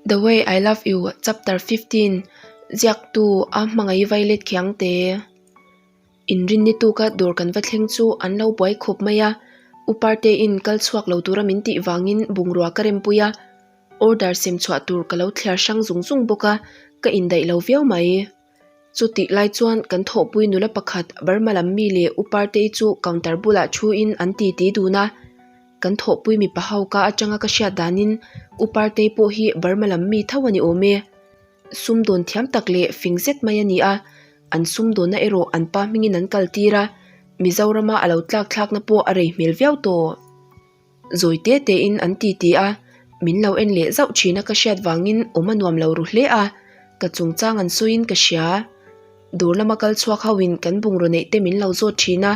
The Way I Love You Chapter 15 Ziaktu a hmangaih violet khiang te. Inrinni tuka dawr kan va thleng chu an lo buai khawp mai a, U Partein kal chhuak lo tura min tih vangin bungrua ka rempui a, order sem chhuah tur ka lo thliar hrang zung zung bawk a, ka indaih lo viau mai. Chutih lai chuan kan thawhpui nula pakhat Burma lam mi leh U Partei chu counter bulah thuin an titi dun a. Kan thawhpui mipa ho ka atanga ka hriat danin U Partei pawh hi Burma lam mi tho a ni awm e. Sumdawn thiam tak leh fing zet mai a ni a, an sumdawnna erawh an pa hmingin an kal tir a, Mizorama a lo tlak thlakna pawh a rei hmel viau tawh. Zawi te tein an ti ti a, min lo en leh zauh thin a ka hriat vangin awm a nuam lo ru hle a, ka chungchang an sawiin ka hria. Dawr lama kal chhuak ho in kan bungraw neih te min lo zawt thin a,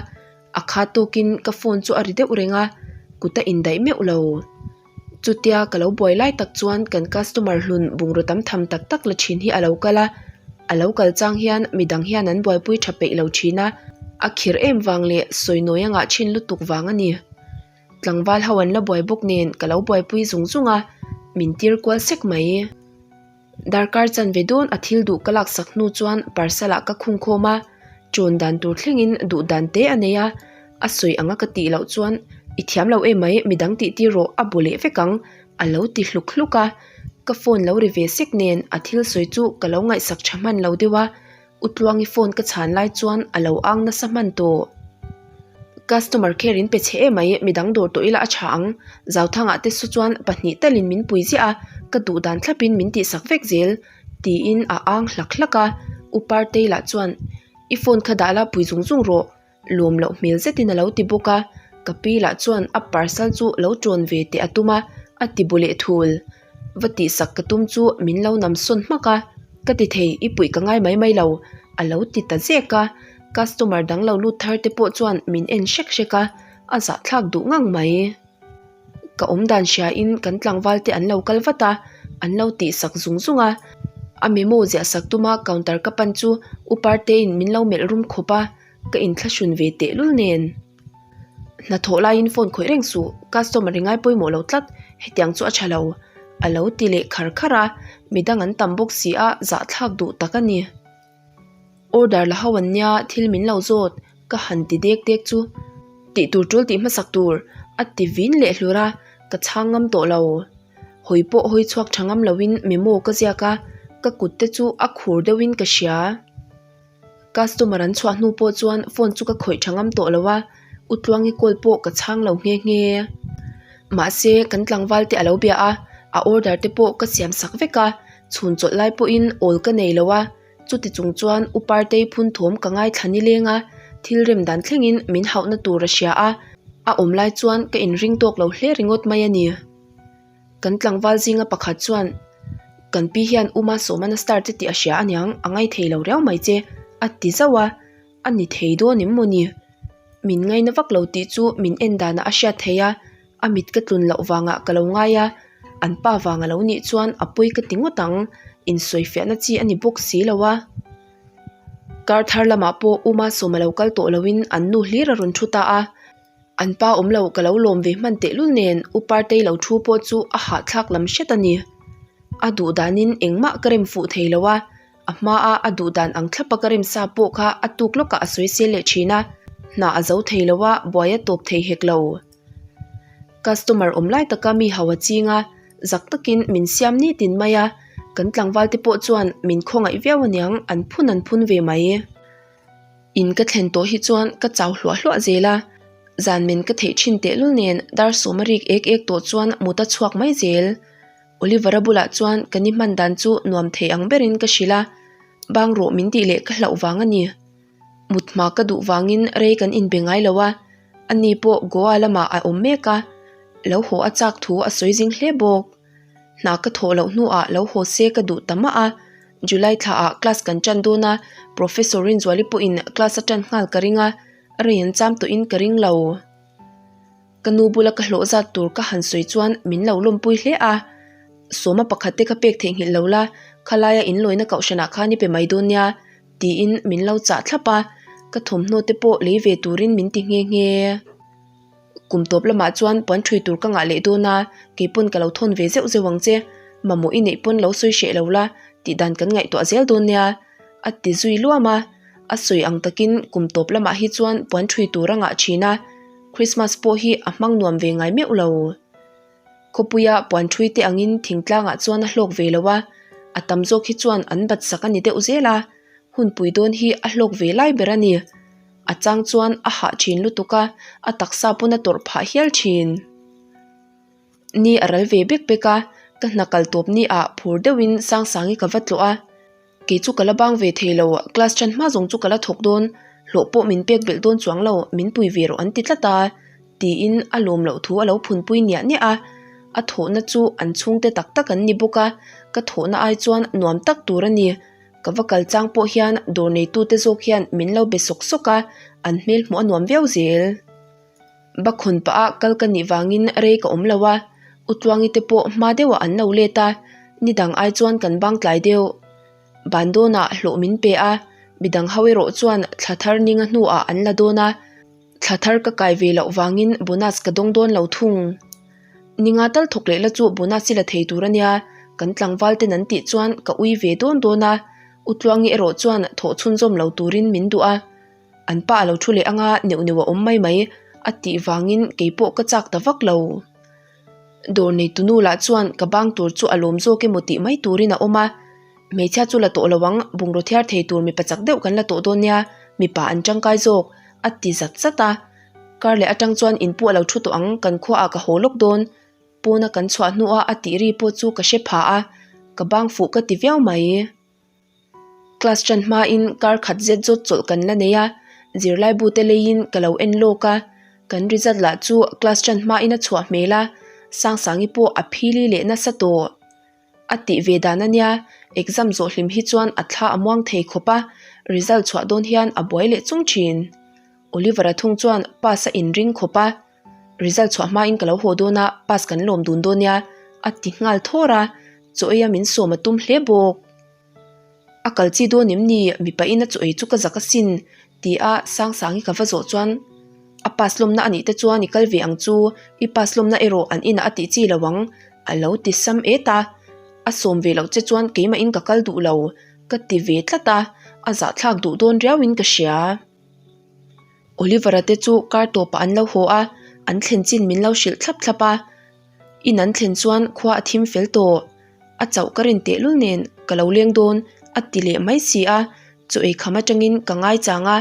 a khat tawkin ka phone chu a ri deuh reng a, kut a indaih meuh lo. Chutia ka lo buai lai tak chuan kan customer hlun bungraw tam tham tak tak la thin hi a lo kal a, a lo kal chang hian midang hian an buaipui tha peih lo thin a, a khir em vang leh sawi nawi a ngah thin lutuk vang a ni. Tlangval ho an la buai bawk nen ka lo buaipui zung zung a, min tir kual sek mai. Darkar chanve dawn a thil duh ka laksak hnu chuan parcel ah ka khung khawm a, chawn dan tur thlengin duh dan te a nei a, a sawi anga ka tih loh chuan i thiam lo em mai midang tih tir rawh a bu leh vek ang a lo ti hluk hluk a, ka phone lo ri ve sek nen a thil sawi chu ka lo ngaihsak tha hman lo deuh a. U Tluangi phone ka chhan lai chuan a lo ang nasa hman tawh. Customer care in pe chhe em mai, midang dawr tawh ila a tha ang. Zauthangah te su chuan pahnih talin min pui ziah a, ka duh dan thlapin min tihsak vek zel, tiin a ang hlak hlak a. U Partei lah chuan, I phone kha dah la pui zung zung rawh, Lawm loh hmel zetin a lo ti bawk a, ka pi lah chuan a parcel chu lo ṭawn ve teh a tum a, a ti bu leh thul. Va tihsak ka tum chu min lo nam sawn hmak a, ka ti thei i puih ka ngai mai mai lo, a lo ti ta zek a, customer dang lo lut thar te pawh chuan min en hrek hrek a, a zahthlak duh ngang mai. Ka awm dan hria in kan tlangval te an lo kal vat a, an lo tihsak zung zung a, a memo ziah sak tuma counter ka pan chu U Partei'n min lo melh rum khawp a, Ka inthlahrun ve tehlul nen. Hnathawh laiin phone khawih reng suh, customer i ngai pawimawh lo tlat, hetiang chu a tha lo, a lo ti leh khar khar a, midang an tam bawk si a, zahthlak duh tak a ni. Order la ho an nia, thil min lo zawt, ka han ti dek dek chu, tih tur tul tih hmasak tur, a ti vin leh hlur a, ka chhang ngam tawh lo. Hawi pawh hawi chhuak tha ngam loin memo ka ziak a, ka kut te chu a khur deuhin ka hria. Customer an chhuah hnu pawh chuan phone chu ka khawih tha ngam tawh lo a, U Tluangi call pawh ka chhang lo nghe nghe. Mahse kan tlangval te a lo bia a, a order te pawh ka siam sak vek a, chhun chawlh lai pawhin awl ka nei lo a, chuti chung chuan U Partei phun thawm ka ngaithla nileng a, thil rem dan thlengin min hauhna tur a hria a, a awm lai chuan ka inring tawk lo hle ringawt mai a ni. Kan tlangval zinga pakhat chuan, Kan pi hian Uma Sawmana star che tih a hria aniang, a ngaithei lo riau mai che, a ti zauh a, a ni thei dawn em maw ni? Min ngaina vak lo tih chu min en danah a hriat thei a, a mit ka tlun loh vangah ka lo ngai a, an pa vang a lo nih chuan a pawi ka ti ngawt ang, insawifiahna chi a ni bawk si lo a. Kar thar lamah pawh Uma Sawma lo kal tawh loin an nu hlir a rawn thu ta a. An pa awm lo ka lo lawm ve hman tehlul nen U Partei lo thu pawh chu a hahthlak lam hret a ni. A duh danin engmah ka rem fuh thei lo a, a hmaa a duh dan ang thlapa ka rem sa pawh kha a tuk lawkah a sawi sel leh thin a, hna a zo thei lo a, buai a tawp thei hek lo. Customer awm lai taka mi hau a ching a, zak takin min siam nitin mai a, kan tlangval te pawh chuan min khawngaih viau aniang an phun an phun ve mai. In ka thlen tawh hi chuan ka chau hluah hluah zel a, zan men ka theih thin tehlul nen dar sawm a rik ek ek tawh chuan mut a chhuak mai zel. Oliver-a bulah chuan ka ni hman dan chu nuam thei ang berin ka hrilh a, bang rawh min tih leh ka hlauh vang a ni. Mut hma ka duh vangin rei kan inbe ngai lo a, ani pawh Goa lamah a awm mek a, lo haw a chak thu a sawi zing hle bawk. Hna ka thawh loh hnuah lo haw se ka duh ta mah a, July thlaah class kan tan dawn a, Professor Rinzuali pawhin class a tan nghal ka ring a, rei an cham tawhin ka ring lo. Ka nu bula ka hlawh zat tur ka han sawi chuan min lo lawmpui hle a, Sawma pakhat te ka pek theihnghilh lo la, khalaia inlawina kohhranah khan i pe mai dawn nia, tiin min lo chah thlap a, ka thawmhnaw te pawh lei ve turin min ti nghe nghe. Kum tawp lamah chuan puan ṭhui tur ka ngah leh dawn a, kei pawn ka lo thawn ve zeuh zeuh ang che. Mamawh i neih pawn lo sawi hreh lo la, tih dan kan ngaihtuah zel dawn nia, a ti zui luam a. A sawi ang takin kum tawp lamah hi chuan puan ṭhui tur a ngah ṭhin a, Christmas pawh hi a hmang nuam ve ngai meuh lo. Khawpuia puan ṭhui te angin thingtlangah chuan a hlawk ve lo a, a tam zawk hi chuan an bat sak a ni deuh zel a, hunpui dawn hi a hlawk ve lai ber a ni. A chang chuan a hah ṭhin lutuk a, a taksa pawn a tawrh phah hial ṭhin. Ni a ral ve bek bek a, ka hna kal tawp ni ah phur deuhin Sangsangi ka va tlawh a, kei chu ka la bang ve thei lo, class ṭan hma zawng chu ka la thawk dawn, hlawh pawh min pek belh dawn chuang lo, min pui ve rawh an ti tlat a, tiin a lawm loh thu a lo phunpui niah niah a, a thawhna chu an chhungte tak tak an ni bawk a, ka thawhna ai chuan nuam tak tur a ni. Ka va kal chang pawh hian dawr neitute zawk hian min lo be sawk sawk a, an hmel hmuh a nuam viau zel. Bakhawn pah a kal ka nih vangin rei ka awm lo a, Utluangi te pawh hma deuhah an lo let a, nidang ai chuan kan bang tlai deuh. Ban dawnah hlawh min pe a, midang ho erawh chuan thla thar ninga hnuah an la dawn a, thla thar ka kai ve loh vangin bonus ka dawng dawn lo thung. Ninga tal thawk leh la chu bonus i la thei tur a nia, kan tlangval ten an tih chuan ka ui ve dawn dawn a, Utluangi erawh chuan thawh chhunzawm lo turin min duh a. An pa a lo thu leh anga neuh neuh a awm mai mai a tih vangin kei pawh ka chak ta vak lo. Dawr nei tunu lah chuan ka bang tur chu a lawm zawk emaw tih mai turin a awm a, hmeichhia chu la tawh lo ang, bungraw thiar thei tur mipa chak deuh kan la tawh dawn nia, mipa an tangkai zawk a ti zat zat a. Kar leh atang chuan in pu a lo thu tawh ang, kan khuaah ka haw lawk dawn. Pawna kan chhuah hnua a tih ri pawh chu ka hre pha a, ka bang fuh ka ti viau mai. Class ṭan hmain kar khat zet zawt chawlh kan la nei a, zirlai bu te leiin ka lo en lawk a, kan result lah chu class ṭan hmain a chhuah hmel a, Sangsangi pawh a phili leh nasa tawh. A tih ve dan a nia, exam zawh hlim hi chuan a thla a muang thei khawp a, result chhuah dawn hian a buai leh chung ṭhin. Oliver-a thung chuan pass a inring khawp a, Result chhuah hmain ka lo haw dawn a, pass kan lawm dun dawn nia, a ti nghal thawr a, chaw eia min sawm a tum hle bawk. A kal chi dawn em ni, mipa in a chaw ei chu ka zak asin, ti a Sangsangi ka va zawh chuan a pass lawmna a nih te chuan i kal ve ang chu, i pass lawmna erawh an inah a tih chi lo ang, a lo ti sam et a. A sawm ve loh che chuan keimahin ka kal duh lo, ka ti ve tlat a, a zahthlak duh dawn riauin ka hria. Oliver-a te chu kar tawpah an lo haw a, an thlen chin min lo hrilh thlap thlap a. In an thlen chuan khua a thim fel tawh. A chauh ka rin tehlul nen ka lo leng dawn a ti leh mai si a, chaw ei kham atangin ka ngaichang a,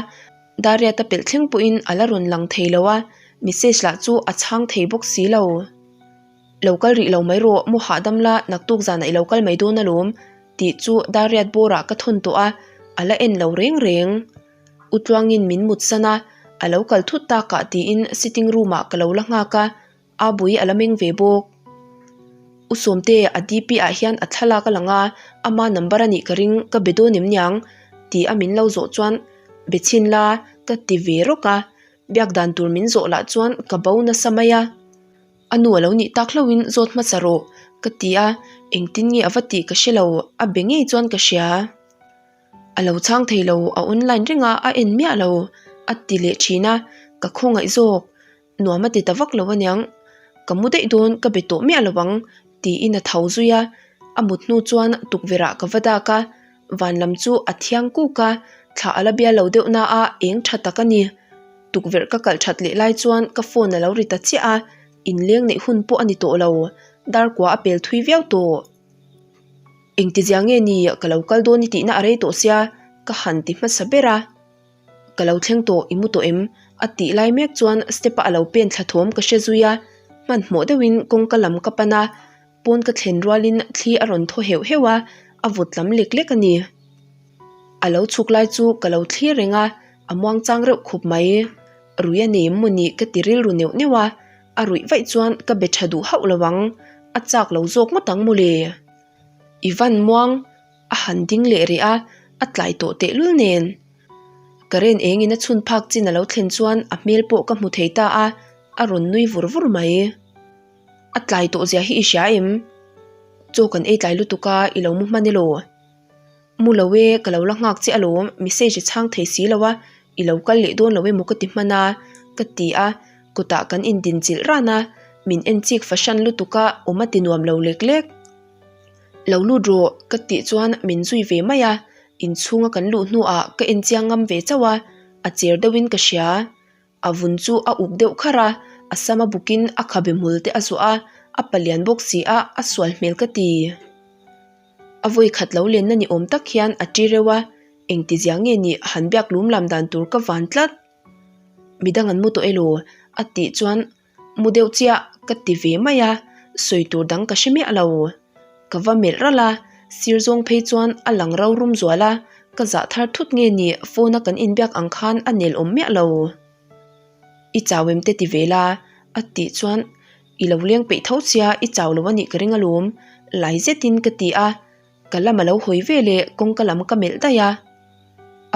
Dariat-a pelh thleng pawhin a la rawn lang thei lo a, message lah chu a chhang thei bawk si lo. Lo kal rih lo mai rawh, mu hahdam la, naktuk zanah i lo kal mai dawn alawm tih chu Dariat bawrah ka thawn tawh a, a la en lo reng reng. U Tluangin min mut san a, a lo kal thut takah tiin sitting room ah ka lo la nghak a, a bui a la meng ve bawk. U Sawmte, a DP ah hian a thlalak a lang a, ama number a nih ka ring, ka be dawn em niang? ti a min lo zawh chuan be chhin la ka ti ve rawk a, biak dan tur min zawh lah chuan ka bo nasa mai a. A nu a lo nih tak hlauhin zawt hmasa rawh ka ti a, engtin nge a va tih ka hre lo, a be ngei chuan ka hria. A lo chhang thei lo, a online reng a, a en miah lo, a ti leh thin a, ka khawngaih zawk, nuam a ti ta vak lo aniang, ka mu daih dawn ka be tawh miah lo ang tiin a tho zui a, a mut hnu chuan tukverh ah ka va dak a, van lam chu a thiang kuk a, thla a la bial lo deuh na a, eng tha tak a ni. Tukverh ka kalh that leh lai chuan ka phone a lo ri ta chiah a, inleng neih hun pawh a ni tawh lo, dar kua a pel thui viau tawh. Engtizia nge ni ka lo kal dawn i tihna a rei tawh sia ka han ti hmasa ber a, ka lo thleng tawh i mu tawh em? a tih lai mek chuan step a a lo pen thla thawm ka hre zui a, hmanhmawh deuhin kawngka lam ka pan a, pawn ka thlen rualin thli a rawn thaw heuh heuh a, a vawt lam lek lek a ni. A lo chhuk lai chu ka lo thlir reng a, a muangchang reuh khup mai. Rui a nei em maw ni ka ti rilru neuh neuh a, A ruih vaih chuan ka be tha duh hauh lo ang, a chak lo zawk ngawt ang mawle. I van muang, a han ding leh rih a, a tlai tawh tehlul nen. Karen engin a chhun phak chin a lo thlen chuan a hmel pawh ka hmu thei ta a, a rawn nui vur vur mai. A tlai tawh zia hi i hria em? Chaw kan ei tlai lutuk a, i lo mu hman elaw? Mu lo e, ka lo la nghak che alawm, message a chhang thei si lo a, i lo kal leh dawn lo emaw ka ti hman a, ka ti a, kutah kan indin chilh ran a, min en chik fahran lutuk a, awm a ti nuam lo lek lek. Lo lut rawh ka tih chuan min zui ve mai a, inchhunga kan luh hnuah ka enchiang ngam ve chauh a, a cher deuhin ka hria. A vun chu a uk deuh kharh a, a sam a bukin a khabe hmul te a zuah a, a palian bawk si a, a sual hmel ka ti. A vawi khat lo lenna ni awm tak hian a ṭi reuh a, engtizia nge nih han biak lum lam dan tur ka van tlat. Midang an mu tawh elaw? a tih chuan Mu deuh chiah ka ti ve mai a, sawi tur dang ka hre miah lo. Ka va melh ralh a, sir zawng phei chuan a lang ro rum zual a, ka zah thar thut nge ni phone a kan inbiak ang khan a nel awm miah lo. I chau em te ti ve la a tih chuan i lo leng peih tho sia i chau lo a nih ka ring alawm lai zetin ka ti a. Ka lam a lo hawi ve leh kawngka lam ka melh daih a,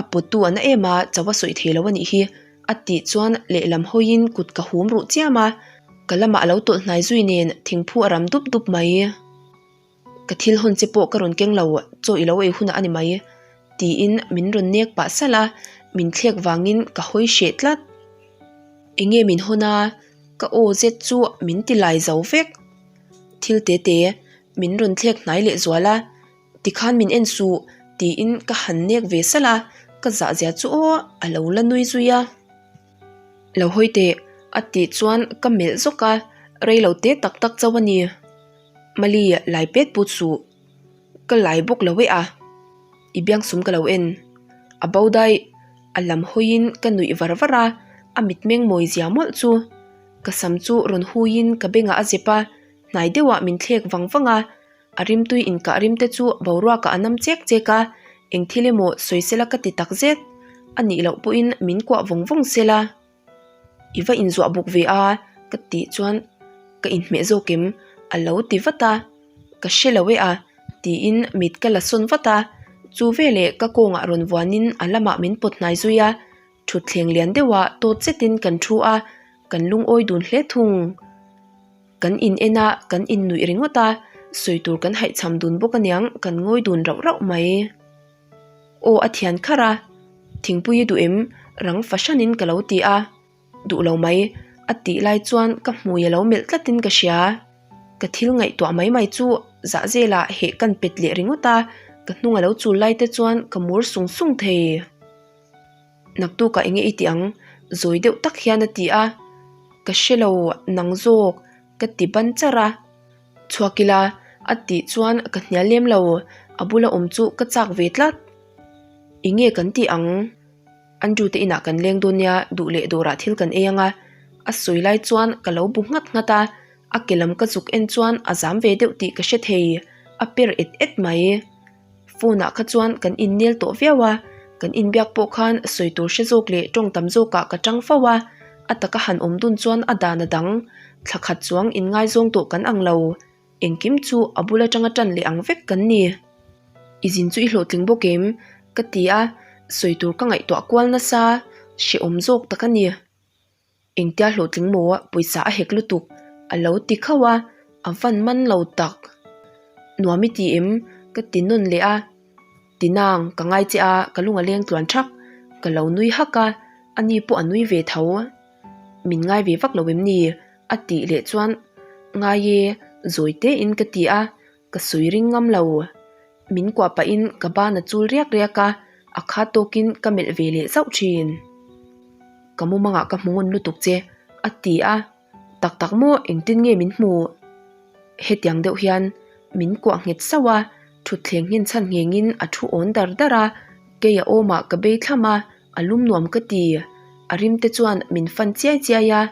a pawttu a na em a, chau a sawi thei lo a nih hi a tih chuan lehlam hawiin kut ka hum ruh chiam a, ka lamah a lo tawlh hnai zui nen thingphu a ram dup dup mai. Ka thil hawn che pawh ka rawn keng lo, chaw i lo ei hunah a ni mai tiin min rawn nek pah salh a, min thlek vangin ka hawi hreh tlat. Enge min hawn a, ka aw zet chu min ti lai zo vek. Thil te te min rawn thlek hnai leh zual a, tikhan min en suh tiin ka han nek ve salh a, ka zah zia chu aw a lo la nui zui a. Lo hawi teh a tih chuan ka melh zawk a, rei lo te tak tak chauh a ni. Mali lai pet put suh, ka lai bawk lo e a, i biangsum ka lo en. A bo daih, a lam hawiin ka nuih var var a, a mitmeng mawi zia mawlh chu. Ka sam chu rawn huiin ka bengah a zep a, hnai deuhah min thlek vang vang a, a rimtui inkah rim te chu boruakah a nam chek chek a, eng thil emaw sawi sela ka ti tak zet, a nih loh pawhin min kuah vawng vawng sela. I va inzuah buk ve a ka tih chuan ka inhmeh zawk em a lo ti vat a, ka hre lo e a tiin mit ka la sawn vat a, chu veleh ka kawngah rawn vuanin a lamah min pawt hnai zui a. Thutthleng lian deuhah tawt zetin kan thu a, kan lungawi dun hle thung. Kan in en a, kan innuih ringawt a, sawi tur kan haihchham dun bawk aniang kan ngawi dun rauh rauh mai. Aw a thian kharh a, thingpui i duh em? Rang fahranin ka lo ti a, duh lo mai a tih lai chuan ka hmui a lo melh tlatin ka hria. Ka thil ngaihtuah mai mai chu zah zelah heh kan pet leh ringawt a, ka hnung a lo chul lai te chuan ka mur sung sung thei. Naktukah enge i tih ang? Zawi deuh tak hian a ti a. Ka hre lo nang zawk ka ti ban char a. Chhuak ila a tih chuan ka hnial lem lo, a bula awm chu ka chak ve tlat. Enge kan tih ang? Andrew te inah kan leng dawn nia, duh leh dawrah thil kan ei ang a. A sawi lai chuan ka lo bu nghat nghat a, a ke lam ka zuk en chuan a zam ve deuh tih ka hre thei, a per et et mai. Phone ah kha chuan kan innel tawh viau a, kan inbiak pawh khan sawi tur hre zawk leh tawng tam zawkah ka tang fo a, a taka han awm dun chuan a dan a dang, thla khat chuang inngaizawng tawh kan ang lo, engkim chu a bul atanga tan leh ang vek kan ni. I zin chu i hlawhtling bawk em? ka ti a, sawi tur ka ngaihtuah kual nasa, hrehawm zawk tak a ni. Engtia hlawhtling maw pawisa a hek lutuk a lo ti khauh a, a van man lo tak. Nuam i ti em? Ka ti nawn leh a, ti nang ka ngai che a ka lung a leng tluan thak, ka lo nui hak a, ani pawh a nui ve tho. Min ngai ve vak lo em ni? A tih leh chuan ngai e zawi tein ka ti a, Ka sawi ring ngam lo. Min kuah pahin ka ban a chul riak riak a, a khat tawkin ka melh ve leh zauh thin. Ka mumangah ka hmu ngun lutuk che, a ti a. Tak tak maw engtin nge min hmuh? Hetiang deuh hian min kuah nghet sauh a, thutthleng nghen chhan nghengin a thu awn dar dar a, kei a awmah ka bei thlam a, a lum nuam ka ti. A rim te chuan min fan chiai chiai a,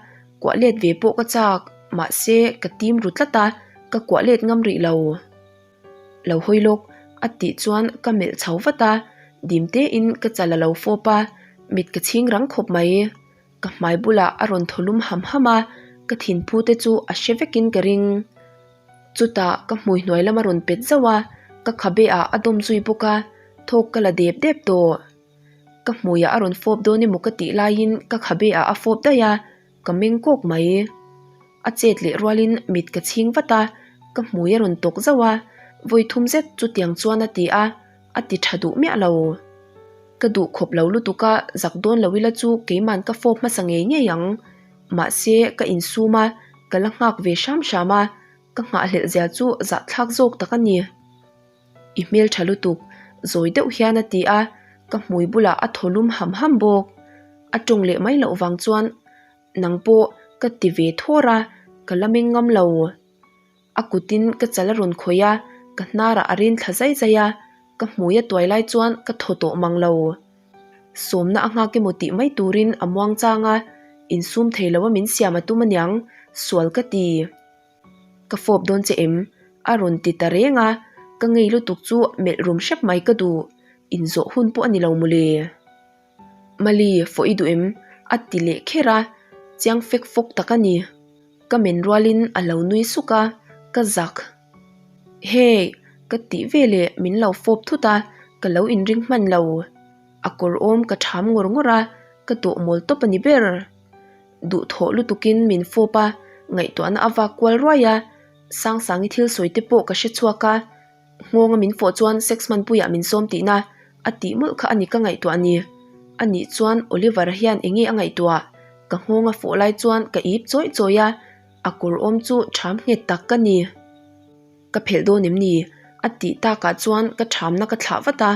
Kuah let ve pawh ka chak, mahse ka tim ru tlat a, ka kuah let ngam rih lo. Lo hawi lawk, a tih chuan ka melh chho vat a, dim tein ka chal a lo fawp a, mit ka chhing rang khawp mai. Ka hmai bulah a rawn thaw lum ham ham a, ka thinphu te chu a hre vekin ka ring. Chutah ka hmui hnuai lam a rawn pet zauh a, ka khabe ah a dawm zui bawk a, thawk ka la dep dep tawh. Ka hmuiah a rawn fawp dawn emaw ka tih laiin ka khabe ah a fawp daih a, ka meng kawk mai. A chet leh rualin mit ka chhing vat a, ka hmui a rawn tawk zauh a, vawi thum zet chutiang chuan a ti a, a ti tha duh miah lo. Ka duh khawp lo lutuk a, zak dawn lo ila chu keiman ka fawp hmasa ngei ngei ang. Mahse ka insum a, ka la nghak ve hram hram a, ka nghahhlelh zia chu zahthlak zawk tak a ni. I hmeltha lutuk, zawi deuh hian a ti a, ka hmui bulah a thaw lum ham ham bawk. A tawng leh mai loh vang chuan nang pawh ka ti ve thawr a, ka la meng ngam lo. A kutin ka chal a rawn khawih a, ka hnarah a rin thla zai zai a, ka hmui a tuai lai chuan ka thaw tawh mang lo. Sawmna a nghak emaw tih mai turin a muang chang a, insum thei lo a min siam a tum aniang, sual ka ti. Ka fawp dawn che em? A rawn ti ta reng a, ka ngei lutuk chu melh rum hrep mai ka duh, inzawh hun pawh a ni lo mawle. Mali, fawh i duh em? A ti leh kher a, chiang fek fawk tak a ni. Ka men rualin a lo nui suk a, ka zak. Hey! Ka tih veleh min lo fawp thut a, ka lo inring hman lo. A kawr awm ka ṭham ngawr ngawr a, ka dawh mawl tawp a ni ber. Duhthawh lutukin min fawp a, ngaihtuahna a vak kual ruai a, Sangsangi thil sawi te pawh ka hre chhuak a, nghawnga min fawh chuan sex hmanpuiah min sawm tihna a tih mawlh kha a ni ka ngaihtuah ni. A nih chuan Oliver-a hian eng nge a ngaihtuah? Ka nghawnga fawh lai chuan ka ip chawih chawih a, a kawr awm chu ṭham nghet tak ka ni. Ka phelh dawn em ni? A tih takah chuan ka ṭhamna ka thlah vat a.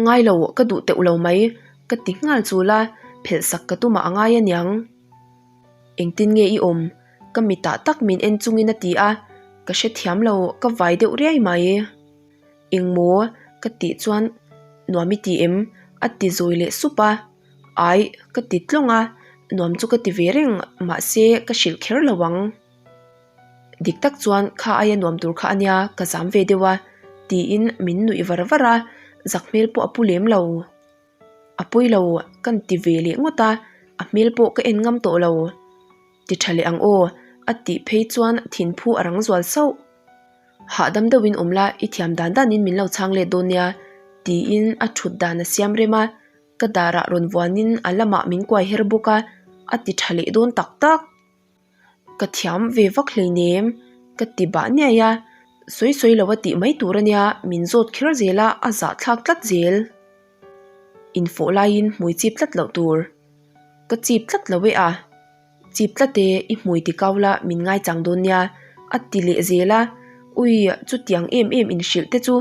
Ngai lo, ka duh teuh lo mai, ka ti nghal chul a, phelh sak ka tumah a ngai aniang. Engtin nge i awm? Ka mitah tak min en chungin a ti a, ka hrethiam lo, ka vai deuh riai mai. Engmaw? Ka tih chuan nuam i ti em? A ti zawi leh sup a, Ai, ka ti tlawng a, nuam chu ka ti ve reng, mahse ka hrilh kher lo ang. Dik tak chuan kha aia nuam tur kha ania ka zam ve deuh a, tiin min nuih var var a, zak hmel pawh a pu lem lo. A pawi lo kan ti ve leh ngawt a, a hmel pawh ka en ngam tawh lo. Ti tha leh ang aw, a tih phei chuan thinphu a rang zual sauh. Hahdam deuhin awm la, i thiam dan danin min lo chhang let dawn nia, tiin a thut dan a siam rem a, ka darah rawn vuanin a lamah min kuai her bawk a, a ti tha leh dawn tak tak. Ka thiam ve vak hleinem ka ti bah niai a, sawi sawi lo a tih mai tur ania min zawt kher zel a, a zahthlak tlat zel. Infawh laiin hmui chip tlat loh tur. Ka chip tlat lo e a, chip tlat e i hmui ti kau la min ngaichang dawn nia a ti leh zel a, ui chutiang em em inhrilh te chu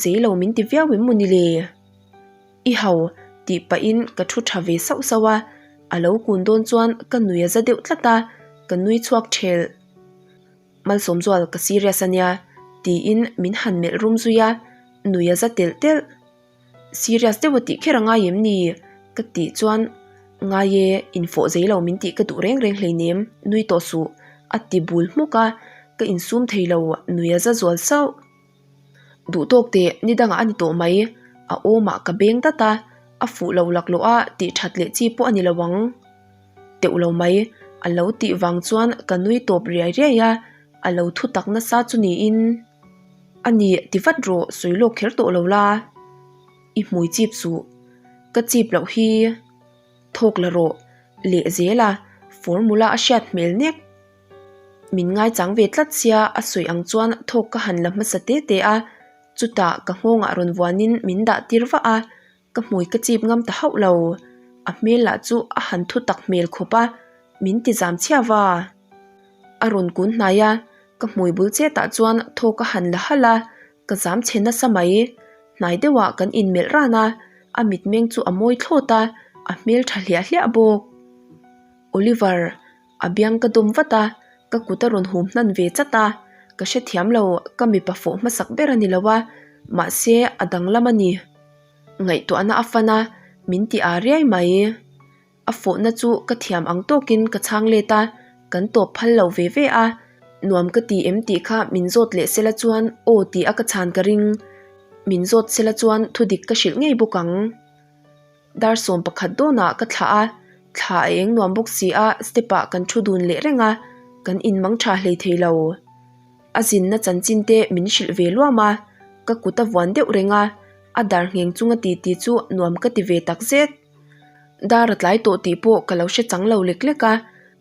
zei lo min ti viau em maw ni le? I hau tih pahin ka thu tha ve sauh sauh a, a lo kun dawn chuan ka nui a za deuh tlat a, ka nui chhuak thelh. Malsawmzual ka serious a nia tiin min han melh rum zui a, nui a za telh telh. Serious deuh a tih kher a ngai em ni? Ka tih chuan ngai e, infawh zei lo min tih ka duh reng reng hleinem, nui tawh suh a ti bul hmuk a, ka insum thei lo nui a za zual sauh. Duh tawk teh ni dangah a ni tawh mai, a awmah ka beng dat a, a fuh lo laklawh a tih that leh chi pawh a ni lo ang. Teuh lo mai, a lo tih vang chuan ka nui tawp riai riai a, a lo thu tak nasa chu niin. A ni, ti vat rawh, sawi lawk kher tawh lo la. I hmui chip suh, ka chip loh hi thawk la rawh leh zel a, formula a hriat hmel nek. Min ngaichang ve tlat sia a sawi ang chuan thawk ka han la hmasa te te a, chutah ka nghawngah rawn vuanin min dah tir vah a, ka hmui ka chip ngam ta hauh lo. A hmel lah chu a han thu tak hmel khawp a, min ti zam chhia va. A rawn kun hnai a, ka hmui bul chetah chuan thawk a han la halh a, ka zam chhe nasa mai. Hnai deuhah kan inmelh ran a, a mitmeng chu a mawi thlawt a, a hmel tha hliah hliah bawk. Oliver. A biang ka dawm vat a, ka kut a rawn hum hnan ve chat a, ka hrethiam lo, ka mipa fawh hmasak ber a ni lo a, mahse a danglam a ni. Ngaihtuahna a fan a, min ti â riai mai. A fawhna chu ka thiam ang tawkin ka chhang let a, kan tawp phal lo ve ve a, nuam ka ti em tih kha min zawt leh sela chuan aw tih a ka chhan ka ring. Min zawt sela chuan thudik ka hrilh ngei bawk ang. Dar 11 dawnah ka thlah a, thla a eng nuam bawk si a, step ah kan thu dun leh reng a, kan inmang tha hlei thei lo. A zinna chanchin te min hrilh ve luam a, ka kut a vuan deuh reng a, a dar ngheng chunga titi chu nuam ka ti ve tak zet. Dar a tlai tawh tih pawh ka lo hre chang lo lek lek a,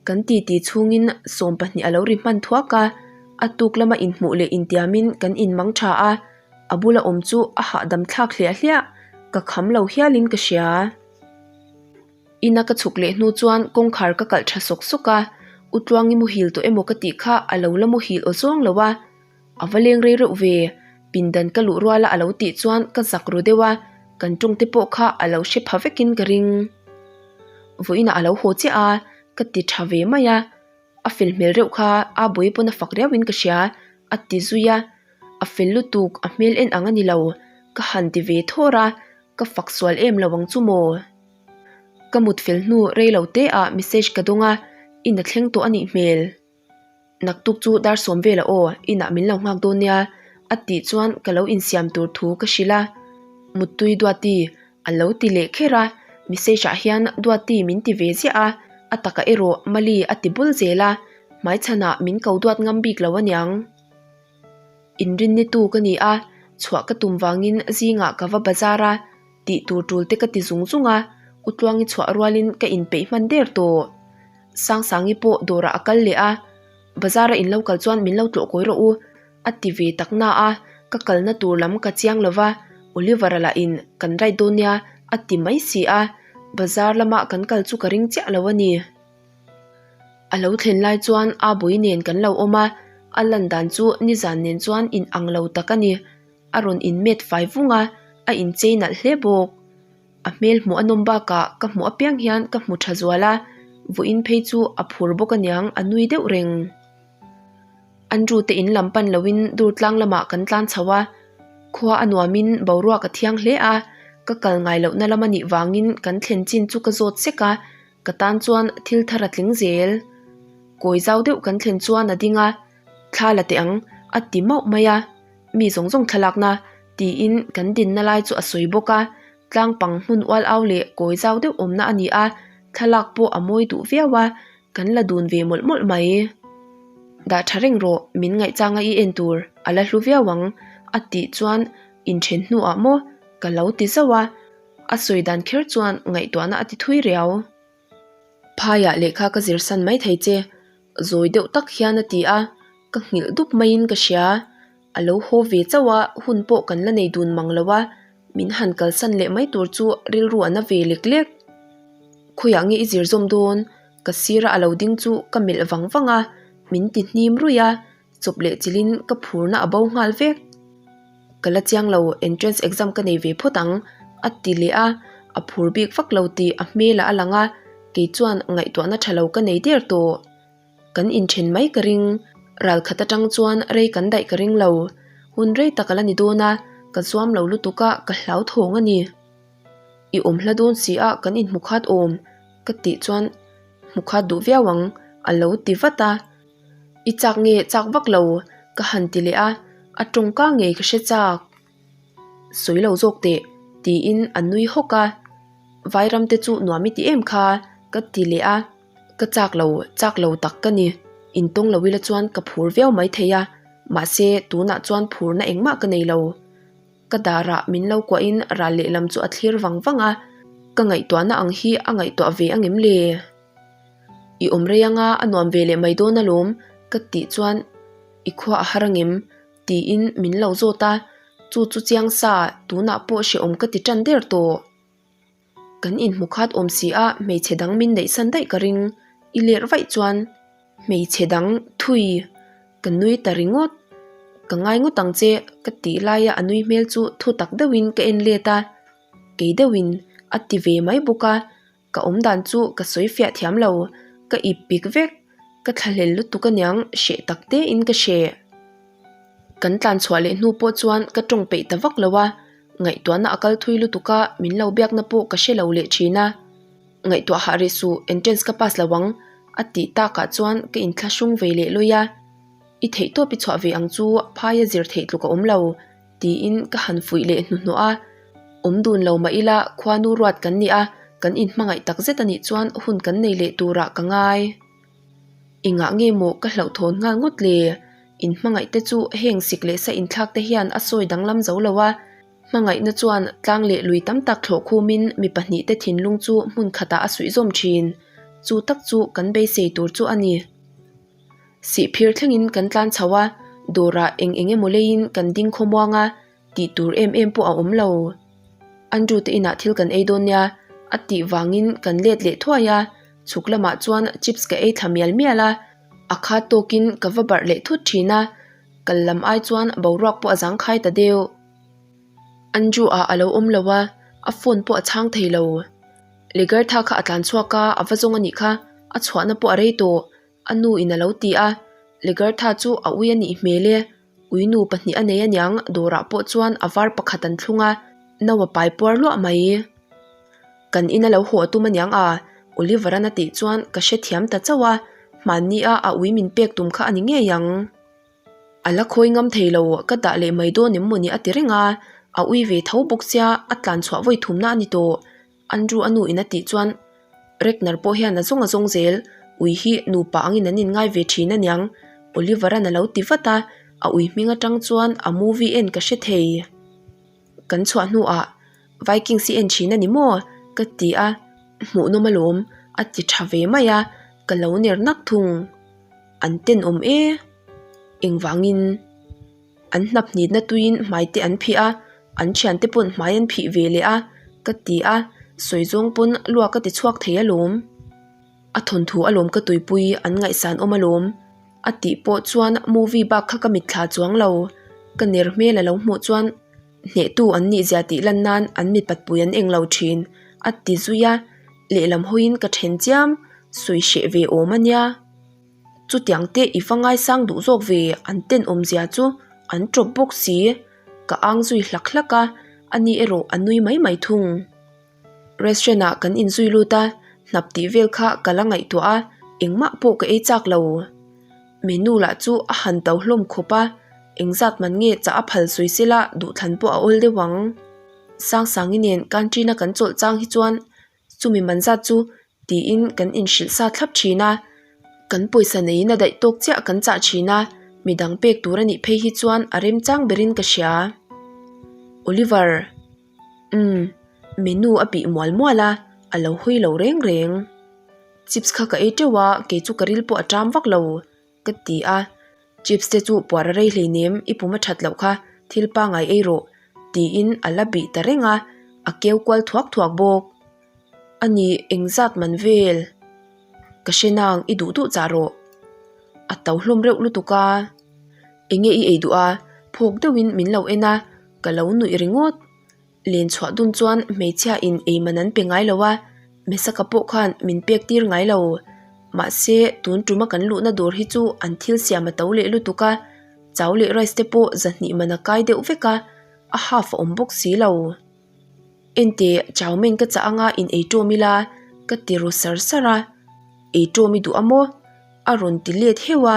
kan titi chhungin 12 a lo ri hman thuak a, a tuk lama inhmuh leh intiamin kan inmang tha a, A bula awm chu a hahdam thlak hliah hliah, ka kham lo hialin ka hria. Ina ka chhuk leh hnu chuan kawngkhar ka kalh tha sawk sawk a, U Tluangi muhil tawh emaw ka tih kha a lo la muhil aw zawng lo a. A va leng rei reuh ve, Pindan ka luh ruala a lo tih chuan ka zak ru deuh a, kan tawng te pawh kha a lo hre pha vekin ka ring. Vawiinah a lo haw chiah a, ka ti tha ve mai a, a fel hmel reuh kha a bawi pawn a fak riauin ka hria a ti zui a, a fel lutuk a hmel en ang a ni lo, ka han ti ve thawr a, ka fak sual em lo ang chu maw? Ka mut fel hnu rei lo te ah message ka dawng a, in a thleng tawh a nih hmel. Naktuk chu dar sawm vel a aw, inah min lo nghak dawn nia, a tih chuan ka lo insiam tur thu ka hrilh a. Muttui Duati a lo ti leh kher a, message ah hian Duati min ti ve ziah a, a takah erawh Mali a ti bul zel a, hmaichhanah min ko duat ngam bik lo aniang. Inrinni tu ka ni a, chhuah ka tum vangin zingah ka va bazar a, tih tur tul te ka ti zung zung a, Utluangi chhuah rualin ka inpeih hman der tawh. Sangsangi pawh dawrah a kal leh a, Bazar a in lo kal chuan min lo tlawh kawi rawh u, a ti ve tak na a, ka kalna tur lam ka chiang lo va, Oliver-a lah in kan ride dawn nia a ti mai si a, bazar lama kan kal chu ka ring chiah lo a ni. A lo thlen lai chuan a bawi nen kan lo awm a, a lan dan chu nizan nen chuan in ang lo tak a ni. A rawn in met fai vung a, a inchei nalh hle bawk. A hmel hmuh a nawm bakah ka hmuh apiang hian ka hmu tha zual a, vawiin phei chu a phur bawk aniang a nui deuh reng. Andrew te in lam pan loin dur tlang lamah kan tlan chho a, khua a nuamin boruak a thiang hle a, ka kal ngai lohna lam a nih vangin kan thlen chin chu ka zawt sek a, ka tan chuan thil thar a tling zel. Kawi zau deuh kan thlen chuan a ding a, Thla la teh ang, a ti mauh mai a, mi zawng zawng thlalakna tiin kan dinna lai chu a sawi bawk a, tlang pang hmun ual au leh kawi zau deuh awmna a ni a, thlalak pawh a mawi duh viau a, kan la dun ve mawlh mawlh mai. Dah tha reng rawh, min ngaihchanga i en tur a la hlu viau ang, a tih chuan inthen hnuah maw ka lo ti zauh a, a sawi dan kher chuan ngaihtuahna a ti thui riau. Phaiah lehkha ka zir san mai thei che, zawi deuh tak hian a ti a, ka nghilh dup maiin ka hria. A lo haw ve chauh a, hun pawh kan la nei dun mang lo a, min han kalsan leh mai tur chu rilru a na ve lek lek. Khawiah nge i zir zawm dawn? Ka sira a lo ding chu ka melh vang vang a, min ti hnim ruih a, chawp leh chilhin ka phurna a bo nghal vek. Ka la chiang lo, entrance exam ka nei ve phawt ang, a ti leh a, a phur bik vak lo tih a hmelah a lang a, kei chuan ngaihtuahna tha lo ka nei der tawh. Kan inthen mai ka ring, ral khat atang chuan rei kan daih ka ring lo, hun rei tak a la ni dawn a, ka zuam lo lutuk a, ka hlauthawng a ni. I awm hla dawn si a, kan inhmu khat awm, ka tih chuan hmu khat duh viau ang, a lo ti vat a. I chak nge chak vak lo ka han ti leh a, a tawngka ngei ka hre chak. Sawi lo zawk teh tiin a nui hawk a, Vairam te chu nuam i ti em kha ka ti leh a, ka chak lo chak lo tak ka ni, intawng lo ila chuan ka phur viau maithei a, mahse tunah chuan phurna engmah ka nei lo. Ka darah min lo kuahin ral lehlam chu a thlir vang vang a, ka ngaihtuahna ang hi a ngaihtuah ve angem le? I awm rei anga a nuam ve leh mai dawn alawm ka tih chuan i khua a har angem tiin min lo zawt a, chu chu chiang sa tunah pawh hrehawm ka ti tan der tawh. Kan inhmu khat awm si a hmeichhe dang min neih san daih ka ring, i lerh vaih chuan hmeichhe dang thui ka nui ta ringawt. Ka ngai ngawt ang che ka tih laia a nui hmel chu thu tak deuhin ka en let a, kei deuhin a ti ve mai bawk a. Ka awm dan chu ka sawi fiah thiam lo, ka ip pik vek, ka thlahlel lutuk aniang hreh tak te in ka hreh. Kan tlan chhuah leh hnu pawh chuan ka tawng peih ta vak lo a, ngaihtuahna a kal thui lutuk a, min lo biakna pawh ka hre lo leh thin a. Ngaihtuah hah rih suh, entrance ka pass lo ang, a tih takah chuan ka inthlahrung ve leh lawi a. I theihtawp i chhuah ve ang chu phaia zir theih tluk a awm lo. Tiin ka han fuih leh hnuhnawh a, awm dun lo mah ila khuanu ruat kan ni a, kan inhmangaih tak zet a nih chuan hun kan nei leh turah ka ngai. Engah nge maw ka hlauhthawn nghal ngawt le? Inhmangaih te chu heng sik leh sa inthlak te hian a sawi danglam zo lo a, hmangaihna chuan tlang leh lui tam tak thlawh khumin mi pahnihte thinlung chu hmun khatah a suihzawm thin. Chu tak chu kan beisei tur chu a ni. Sihphir thlengin kan tlan chho a, dawrah eng eng emaw leiin kan ding khawmuang a, tih tur em em pawh a awm lo. Andrew te inah thil kan ei dawn nia, a tih vangin kan let leh thuai a, chhuk lamah chuan chips ka ei thla mial mial a, a khat tawkin ka va barh leh thut thin a. Kal lam ai chuan boruak pawh a zangkhai ta deuh. Andrew ah a lo awm lo a, a phone pawh a chhang thei lo. Legartha kha a tlan chhuak a, a va zawng a nih kha, a chhuahna pawh a rei tawh, a nu in a lo ti a. Legartha chu a ui a nih hmel e, ui nu pahnih a nei aniang dawrah pawh chuan a var pakhat an thlung a, no a pai puar luah mai. Kan ina lo haw a tum aniang a, Oliver-a'n a tih chuan ka hrethiam ta chauh a, hmanni a a ui min pek tum kha a ni ngei ang. A la khawi ngam thei lo, ka dah leh mai dawn em mawni a ti reng a, a ui ve tho bawk sia, a tlan chhuah vawi thumna a ni tawh. Andrew a nu in a tih chuan Regner pawh hian a zawng a zawng zel, ui hi nupa angin an inngai ve thin aniang, Oliver-a'n a lo ti vat a, a ui hming atang chuan a movie en ka hre thei. Kan chhuah hnuah Vikings i en thin a ni maw? ka ti a, hmuhnawm alawm a ti tha ve mai a, ka lo ner nak thung. An tenawm e. Engvangin? An hnap hnitna tuiin hmai te an phih a, an thiante pawn hmai an phih ve leh a, ka ti a, sawi zawng pawn luak a ti chhuak thei alawm. A thawnthu alawm ka tuipui an ngaihsan awm alawm. A tih pawh chuan movie bak kha ka mitthla chuang lo. Ka ner hmel a lo hmuh chuan hnehtu an nih zia tih lan nan an mipatpui an eng lo thin a ti zui a, lehlam hawiin ka then chiam, sawi hreh ve awm a nia. Chutiang te i va ngaisang duh zawk ve an tenawm zia chu an tawp bawk si. Ka ang zui hlak hlak a, ani erawh a nui mai mai thung. Restaurant ah kan inzui lut a, hnap tih vel kha ka la ngaihtuah a, engmah pawh ka ei chak lo. Menu lah chu a han to hlawm khawp a, engzat man nge chah a phal sawi sela duhthlan pawh a awl deuh ang. Sangsangi nen canteen a kan chawlh chang hi chuan chumi man zat chu tiin kan inhrilh sa thlap thin a, kan pawisa neiin a daih tawk chiah kan chah thin a, midang pek tur a nih phei hi chuan a remchang berin ka hria. Oliver. Umm, menu a bih mual mual a, a lo hawi lo reng reng. Chips kha ka ei teuh a, kei chu ka ril pawh a ṭam vak lo, ka ti a. Chips te chu puar a rei hleinem, i pum a ṭhat loh kha, thil pangngai ei rawh, tiin a la bih ta reng a, a keu kual thuak thuak bawk. A ni, engzat man vel? Ka hre nang, i duh duh chah rawh. A to hlawm reuh lutuk a. Enge i ei duh a? Phawk deuhin min lo en a, ka lo nuih ringawt. Len chhuah dun chuan hmeichhia in ei man an pe ngai lo a, Mesaka pawh khan min pek tir ngai lo. Mahse, tun tuma kan luhna dawr hi chu an thil siam a to leh lutuk a, chau leh rice te pawh zahnih man a kai deuh vek a, a half a awm bawk si lo. Enteh, chau men ka chah anga in ei ṭawm ila, ka ti ru sar sar a. Ei ṭawm i duh a maw? A rawn ti let heuh a.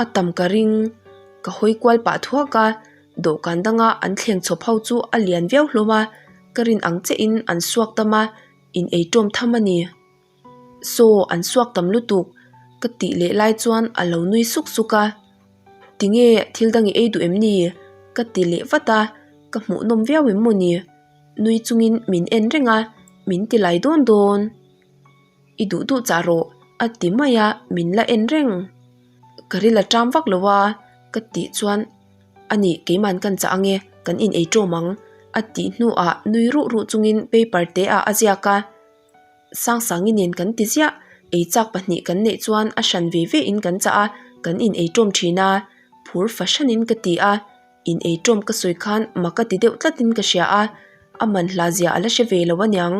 A tam ka ring. Ka hawi kual pah thuak a, dawhkan danga an thleng chhawp ho chu a lian viau hlawm a, ka rin ang chiahin an suak tam a, in ei ṭawm tham a ni. Saw, an suak tam lutuk, ka tih leh lai chuan a lo nui suk suk a. Tinge thil dang i ei duh em ni? Ka ti leh vat a, ka hmuhnawm viau em maw ni? Nui chungin min en reng a, min ti lai dawn dawn. I duh duh chah rawh, a ti mai a, min la en reng. Ka ril a ṭam vak lo a, ka tih chuan a nih keiman kan chah ange, kan in ei ṭawm ang, a tih hnuah nui ruh ruh chungin paper te ah a ziak a. Sangsangi nen kan ti ziah, ei chak pahnih kan neih chuan a hran ve ve in kan chah a, kan in ei ṭawm ṭhin a, phur fahranin ka ti a, in ei ṭawm ka sawi khan mak a ti deuh tlatin ka hria a, a manhla zia a la hre ve lo aniang.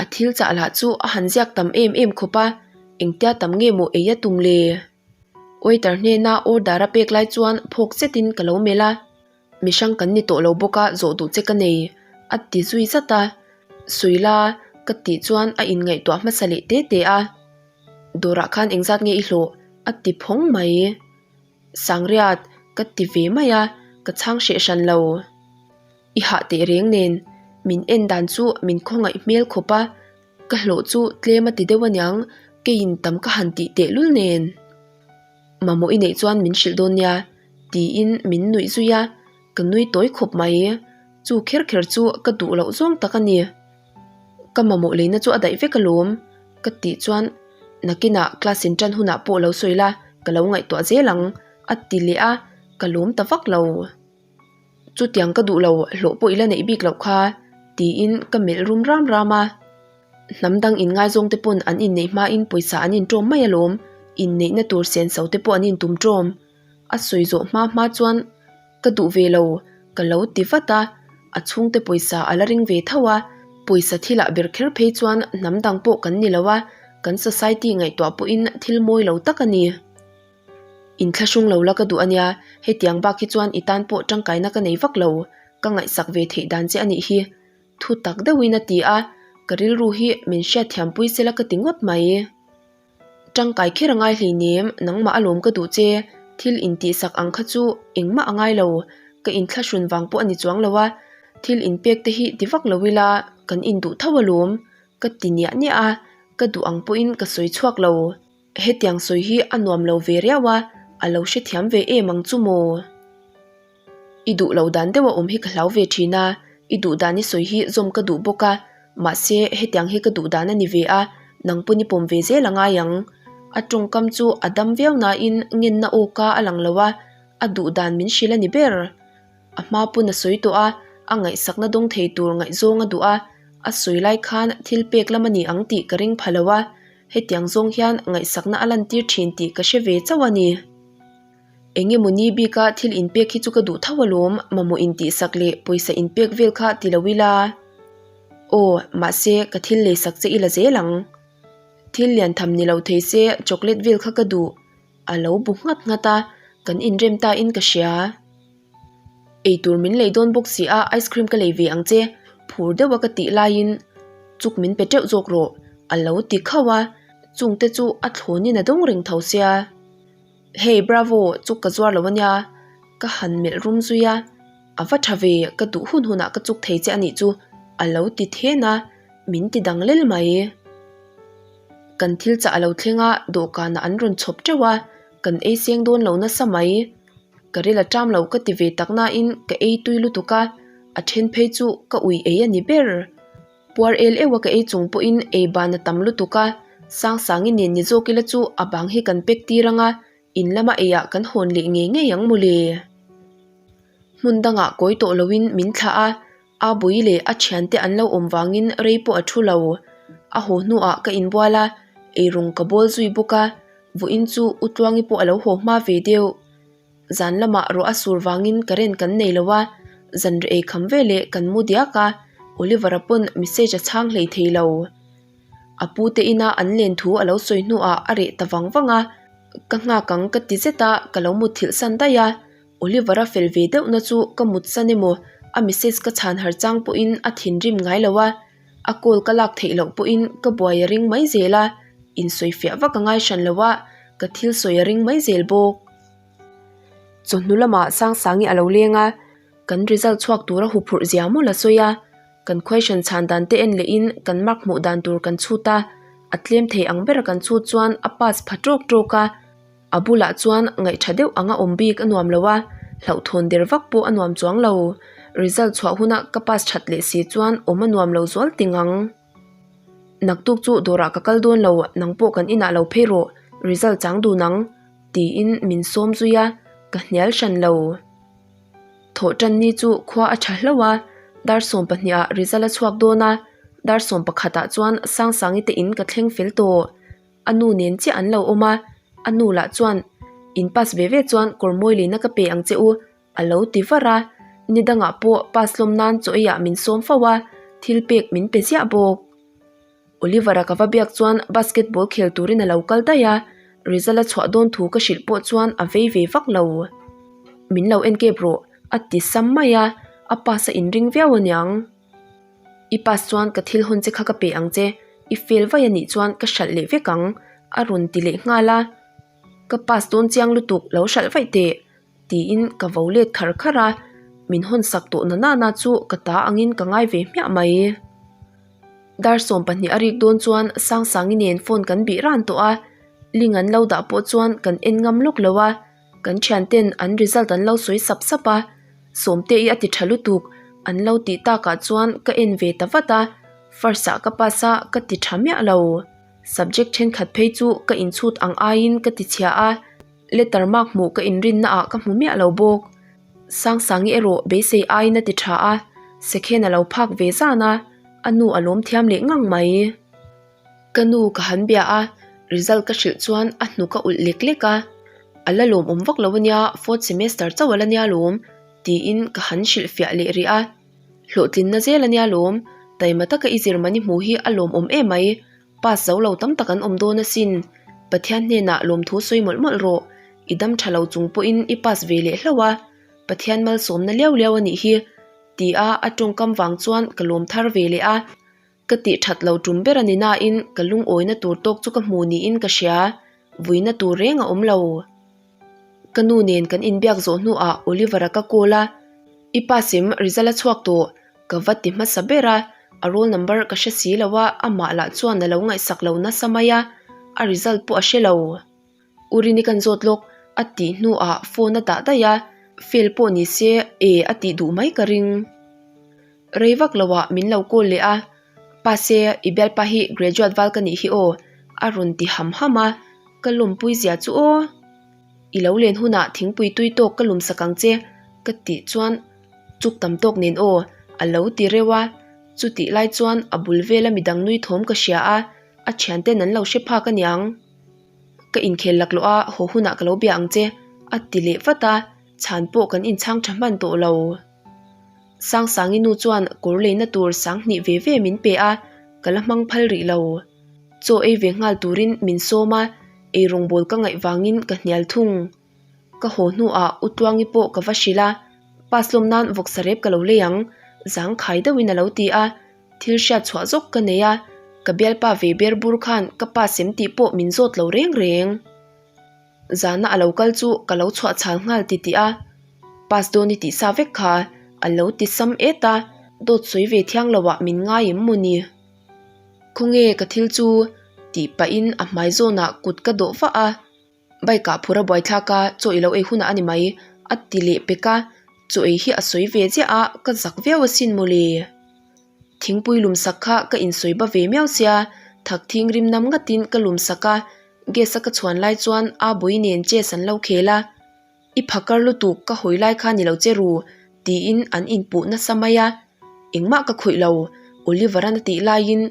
A thil chah lah chu a han ziak tam em em khawp a, engtia tam nge maw ei a tum le? Waiter hnena order a pek lai chuan phawk zetin ka lo melh a, mi hrang kan ni tawh lo bawk a zawh duh che ka nei, a ti zui zat a. Sawi la, ka tih chuan a inngaihtuah hmasa leh te te a. Dawrah khan engzat nge i hlawh? a ti phawng mai. Sangriat, ka ti ve mai a, ka chhang hreh hran lo. I hah teh reng nen, min en dan chu min khawngaih hmel khawp a, ka hlawh chu tlem a ti deuh aniang, keiin tam ka han tih teh lul nen. Mamawh i neih chuan min hrilh dawn nia, tiin min nuih zui a, ka nui tawi khawp mai. Chu kher kher chu ka duh loh zawng tak a ni. Ka mamawh leina chu a daih vek alawm, ka tih chuan nakinah class in ṭan hunah pawh lo sawi la, ka lo ngaihtuah zel ang, a ti leh a, ka lawm ta vak lo. Chutiang ka duh lo, hlawh pawh i la neih bik loh kha, tiin ka melh rum ram ram a. Hnam dang inngaizawng te pawn an inneih hmain pawisa an inṭawm mai alawm, inneihna tur senso te pawh an intum ṭawm. A sawi zawh hma hma chuan ka duh ve lo ka lo ti vat a, a chhungte pawisa a la ring ve tho a, pawisa thilah ber kher phei chuan hnam dang pawh kan ni lo a, kan society ngaihtuah pawhin thil mawi lo tak a ni. Inthlahrung lo la ka duh a nia, hetiang bak hi chuan i tan pawh tangkaina ka nei vak lo, ka ngaihsak ve theih dan che a nih hi. Thu tak deuhin a ti a, ka rilru hi min hriatthiampui sela ka ti ngawt mai. Tangkai kher a ngai hleinem, nangmah alawm ka duh che, thil intihsak ang kha chu engmah a ngai lo, ka inthlahrun vang pawh a ni chuang lo a, thil inpek te hi ti vak lo ila kan induh tho alawm, ka ti niah niah a, ka duh ang pawhin ka sawi chhuak lo. Hetiang sawi hi a nuam lo ve riau a, a lo hrethiam ve em ang chu maw? I duh lo dan deuh a awm hi ka hlau ve thin a, i duh dan i sawi hi zawm ka duh bawk a, mahse hetiang hi ka duh dan a ni ve a, nang pawn i pawm ve zel a ngai ang. A tawngkam chu a dam viau nain ngenna aw ka a lang lo a, a duh dan min hrilh a ni ber. A hma pawn a sawi tawh a, a ngaihsakna dawng thei tur ngaihzawng a duh a, a sawi lai khan thil pek lam a ni ang tih ka ring pha lo a, hetiang zawng hian ngaihsakna a lantir thin tih ka hre ve chauh a ni. Eng emaw ni bika thil inpek hi chu ka duh tho alawm, mamawh intihsak leh pawisa inpek vel kha ti lo ila. Aw, mahse ka thil leisak che ila zel ang. Thil lian tham ni lo thei se chocolate vel kha ka duh. A lo bu nghat nghat a, kan inrem ta in ka hria. Eitur min lei dawn bawk si a, ice cream ka lei ve ang che, phur deuh a ka tih laiin chuk min pe teuh zawk rawh, a lo ti khauh a, chungte chu a thlawnin a dawng reng tho sia. Hey Bravo, chuk ka zuar lo ania, ka han melh rum zui a, a va tha ve, ka duh hun hunah ka chuk thei che anih chu, a lo ti then a, min ti dang lel mai. Kan thil chah a lo thleng a, dawhkanah an rawn chhawp teuh a, kan ei seng dawn lo nasa mai. Ka ril a ṭam lo ka ti ve tak nain ka ei tui lutuk a, a then phei chu ka ui ei a ni ber. Puar el euh a ka ei chung pawhin ei ban a tam lutuk a, Sangsangi nen ni zawk ila chu a bang hi kan pek tir ang a, in lama eiah kan hawn leh ngei ngei ang mawle. Hmun dangah kawi tawh loin min thlah a, A bui leh a thiante an lo awm vangin rei pawh a thu lo. A haw hnuah ka inbual a, eirawng ka bawl zui bawk a, vawiin chu U Tluangi pawh a lo haw hma ve deuh. Zan lamah ruah a sur vangin current kan nei lo a, zan reh ei kham veleh kan mu diak a, Oliver-a pawn message a chhang hlei thei lo. A pute ina an len thu a lo sawi hnuah a reh ta vang vang a, ka nghak ang ka ti zet a, ka lo mutthilh san daih a. Oliver-a fel ve deuhna chu ka mut san emaw a message ka chhan har chang pawhin a thinrim ngai lo a, a call ka lak theih loh pawhin ka buai a ring mai zel a, insawifiah vak a ngai hran lo a, ka thil sawi a ring mai zel bawk. Chawhnu lamah Sangsangi a lo leng a, kan result chhuak tura huphurh zia mawlh a sawi a, kan question chhan dan te en lehin kan mark hmuh dan tur kan chhut a, a tlem thei ang bera kan chhut chuan a pass pha tawk tawk a. A bulah chuan ngaihṭha deuh anga awm bik a nuam lo a, hlauhthawn der vak pawh a nuam chuang lo. Result chhuah huna ka pass ṭhat leh si chuan awm a nuam lo zual ting ang. Naktuk chu dawrah ka kal dawn lo, nang pawh kan inah lo phei rawh, result chang dun ang, tiin min sawm zui a, ka hnial hran lo. Thawhṭan ni chu khua a ṭha hlauh a, dar 12 ah result a chhuak dawn a, dar 11 ah chuan Sangsangi te in ka thleng fel tawh. A nu nen chiah an lo awm a, a nu lah chuan, In pass ve ve chuan kawr mawi leina ka pe ang che u, a lo ti var a. Ni dangah pawh pass lawm nan chaw eiah min sawm fo a, thil pek min pe ziah bawk. Oliver-a ka va biak chuan basketball khel turin a lo kal daih a, result a chhuah dawn thu ka hrilh pawh chuan a vei ve vak lo. Min lo en kep rawh, a ti sam mai a, a pass a inring viau aniang. I pass chuan ka thil hawn che kha ka pe ang che, i fail vaih a nih chuan ka hralh leh vek ang, a rawn ti leh nghal a. Ka pass dawn chiang lutuk lo hralh vaih teh, tiin ka vo let khar khar a, min hawn sak tawh na nana chu ka ta angin ka ngai ve hmiah mai. Dar 12 a rik dawn chuan Sangsangi nen phone kan bih ran tawh a, link an lo dah pawh chuan kan en ngam lawk lo a. Kan thianten an result an lo sawi sap sap a, Sawmte i a ti tha lutuk an lo tih takah chuan ka en ve ta vat a, first ah ka pass a ka ti tha miah lo. Subject thenkhat phei chu ka inchhut ang aiin ka ti chhia a, letter mark hmuh ka inrinna ah ka hmu miah lo bawk. Sangsangi erawh beisei aiin a ti tha a, second a lo phak ve zan a, a nu a lawm thiam leh ngang mai. Ka nu ka han bia a, result ka hrilh chuan a hnuk a ulh lek lek a. A la lawmawm vak lo ania, fourth semester chauh a la nia lawm, tiin ka han hrilhfiah leh rih a. Hlawhtlinna zel ania lawm, taima taka i zir mani hmuh hi a lawmawm em mai, pass zo lo tam tak an awm dawn asin. Pathian hnenah lawmthu sawi mawlh mawlh rawh, i dam tha lo chung pawhin i pass ve leh hlauh a, Pathian malsawmna liau liau a nih hi, tia a tawngkam vang chuan ka lawm thar ve leh a. Ka tih that lo tum ber a ni nain ka lungawina tur tawk chu ka hmu niin ka hria, vuina tur reng a awm lo. Ka nu nen kan inbiak zawh hnuah Oliver-a ka call a, I pa sem result a chhuak tawh, ka va ti hmasa ber a, a roll number ka hre si lo a, amah lah chuan a lo ngaihsak lo nasa mai a, a result pawh a hre lo. U Rini kan zawt lawk a tih hnuah phone a dah daih a, fail pawh ni se e a tih duh mai ka ring. Rei vak lo ah min lo call leh a, Pase i bialpa hi graduate val ka nih hi aw a rawn ti ham ham a, ka lawmpui zia chu aw. I lo len hunah thingpui tui tawk ka lum sak ang che ka tih chuan chuk tam tawk nen aw a lo ti reuh a, chutih lai chuan a bul vela midang nui thawm ka hria a, a thianten an lo hre phak aniang. Ka inkhel laklawh a, haw hunah ka lo bia ang che a ti leh vat a, chhan pawh kan inchhang tha hman tawh lo. Sangsangi nu chuan kawr leina tur sanghnih ve ve min pe a, ka la hmang phal rih lo. Chaw ei ve nghal turin min sawm a, ei rawngbawl ka ngaih vangin ka hnial thung. Ka haw hnuah U Tluangi pawh ka va hrilh a, pass lawm nan vawksa rep ka lo lei ang, zangkhai deuhin a lo ti a, thil hriat chhuah zawk ka nei a, ka bialpa ve ber bur khan ka pass em tih pawh min zawt lo reng reng. Zana a lo kal chu ka lo chhuah chhal nghal ti tih a, pass dawn i tih sa vek kha a lo ti sam et a, dawt sawi ve thiang lo ah min ngai em maw ni? Khawnge ka thil chu tih pahin a hmai zawnah kut ka dawh vah a, bike ah phur a buaithlak a, chaw i lo ei hunah a ni mai a ti leh pek a, chaw ei hi a sawi ve chiah a, ka zak viau asin mawle. Thingpui lum sak kha ka insawi ba ve miau sia, thak thing rim nam ngatin ka lum sak a, gas a ka chhuan lai chuan a bui nen chess an lo khel a, I phakar lutuk ka hawi lai kha ni lo che ru tiin an inpuh nasa mai a, engmah ka khawih lo, Oliver-an a tih laiin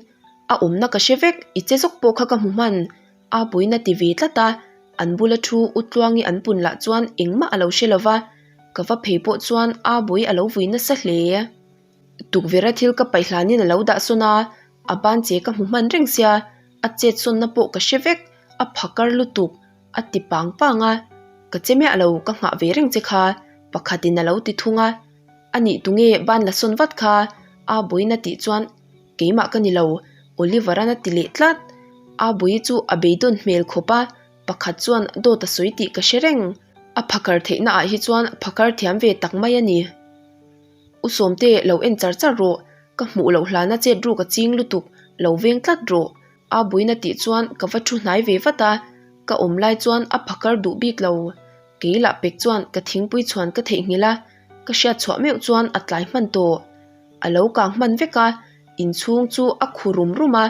a awmna ka hre vek, i che zawk pawh kha ka hmu hman, a buin a ti ve tlat a, an bula thu U Tluangi an pun lah chuan engmah a lo hre lo va, ka va phei pawh chuan a bui a lo vui nasa hle. Tukverha thil ka paih hlanin a lo dah sawn a, a ban che ka hmu hman reng sia, a chet sawnna pawh ka hre vek, a phakar lutuk, a ti pang pang a, ka che miah lo ka nghah ve reng che kha, pakhatin a lo ti thung a, a nih tunge ban la sawn vat kha, a buain a tih chuan keimah ka ni lo, Oliver-an a ti leh tlat, a bui chu a beidawn hmel khawp a, pakhat chuan dawt a sawi tih ka hre reng, a phakar theihna ah hi chuan phakar thiam ve tak mai a ni. U Sawmte lo en char char rawh, ka hmuh loh hlana chet ruk a ching lutuk, lo veng tlat rawh. A buin a tih chuan ka va thu hnai ve vat a, ka awm lai chuan a phakar duh bik lo. Kei lah pek chuan ka thingpui chhuan ka theihnghilh a, ka hriat chhuah meuh chuan a tlai hman tawh. A lo kang hman vek a, inchhung chu a khu rum rum a,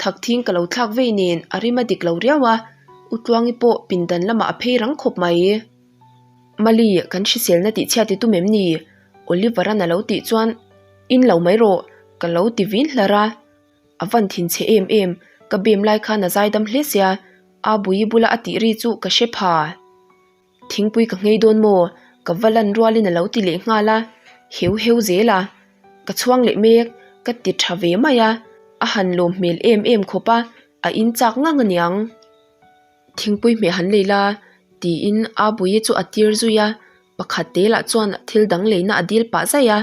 thakthing ka lo thlak vei nen a rim a dik lo riau a, U Tluangi pawh pindan lamah a phei rang khawp mai. Mali, kan hriselna tih chhiat i tum em ni? Oliver-a'n a lo tih chuan, In lo mai rawh, ka lo ti vin hlar a. A van thin chhe em em, ka bem lai khan a zaidam hle sia, a bui bula a tih ri chu ka hre pha. Thingpui ka nghei dawn maw? Ka va lan rualin a lo ti leh nghal a, heu heu zel a. Ka chhuang leh mek, ka ti tha ve mai a, a han lawm hmel em em khawp a, a in chak ngang aniang. Thingpui hmeh han lei la tiin a buie chu a tir zui a, pakhat te lah chuan thil dang leina a dil pah zaih a,